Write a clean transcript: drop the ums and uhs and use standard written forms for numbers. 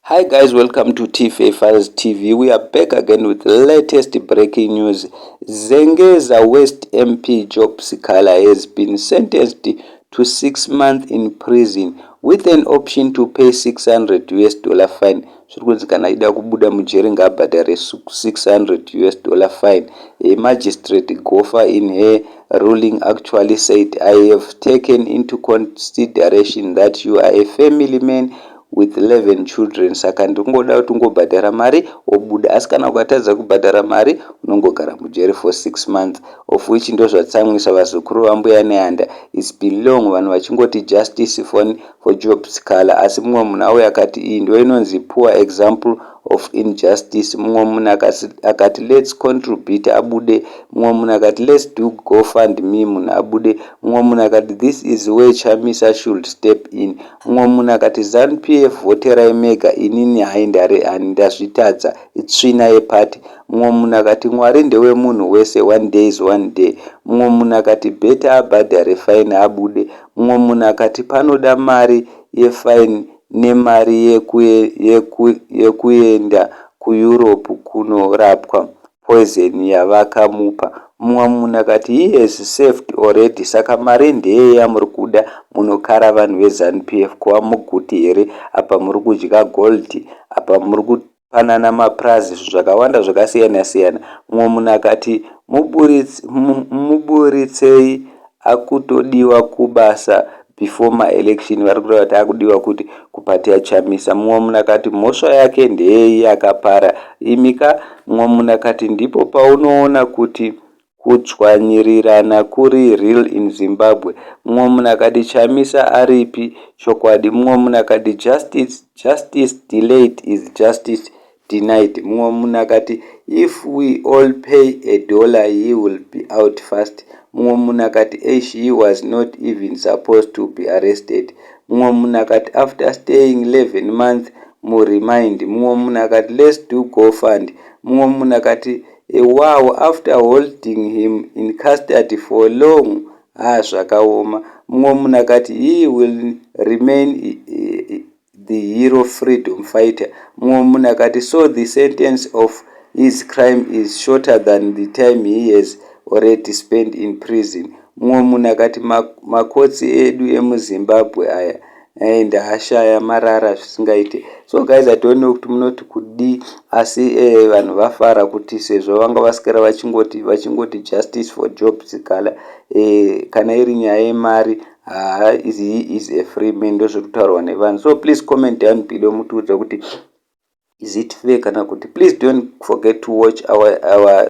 Hi guys, welcome to TFA Files TV. We are back again with the latest breaking news. Zengeza West MP Job Sikhala has been sentenced to 6 months in prison with an option to pay US$600 fine. Zviri kunzi kana achida kubuda mujeri ngaabhadhare US$600 fine. A magistrate Gofa in her ruling actually said, "I have taken into consideration that you are a family man with 11 children, saka ndingoda kuti ungobhadhara mari wobuda, asi kana ukatadza kubhadhara mari unongogara mujeri for 6 months," of which ndozvatsamwisa vazukuru vaMbuya Nehanda. It's been long vanhu vachingoti justice for Job Sikhala, asi mumwe munhu auya akati iyi ndo inonzi poor example of injustice. Mumwe munhu akati, "Let's contribute abude." Mumwe munhu akati, "Let's do GoFund Me munhu abude." Mumwe munhu akati, "This is where Chamisa should step in." Mumwe munhu akati, "ZANU PF vhoterai mega, inini hai ndazvitadza, itsvina yepati." Mumwe munhu akati, "Mwari ndewemunhu wese, one day is one day." Mumwe munhu akati, "Better abhadhare fine abude." Mumwe munhu akati, "Panoda mari yefine nemari yekuenda kuEurope kunorapwa poison yavakamupa." Mumwe munhu akati, "He has served already, saka mari ndeyei yamuri kuda? Munokara vanhu veZANU PF kuva muguti here? Apa muri kudya gold, apa muri kupanana mapurazi," zvinhu zvakawanda zvakasiyana siyana. Mumwe munhu akati, "Muburitsei, akutodiwa kubasa before maelection." Vari kureva kuti akudiwa kuti kupati yaChamisa. Mumwe munhu akati, "Mhosva yake ndeyei yakapara imika?" Mumwe munhu akati, "Ndipo paunoona kuti kudzvanyirirana kuri real in Zimbabwe." Mumwe munhu akati, "Chamisa aripi chokwadi?" Mumwe munhu akati, "Justice delayed is justice denied." Mumwe munhu akati, "If we all pay a dollar he will be out fast." Mumwe munhu akati, "Eish, he was not even supposed to be arrested." Mumwe munhu akati, "After staying 11 months muremand." Mumwe munhu akati, "Let's do GoFund." Mumwe munhu akati, "Wow, after holding him in custody for long, ha, zvakaoma." Mumwe munhu akati, "He will remain the hero freedom fighter." Mumwe munhu akati, "So the sentence of his crime is shorter than the time he has already spent in prison." Mumwe munhu akati, "Makotsi edu emuZimbabwe aya ndaashaya marara zvisingaite." So guys, I don't know kuti munoti kudii, asi vanhu vafara kuti sezvo vanga vasikira vachingoti justice for Job Sikhala, kana iri nyaya yemari, haa, he is a free man. Ndozviri kutaurwa nevanhu. So please comment down below mutiudza kuti is it fair kana kuti. Please don't forget to watch our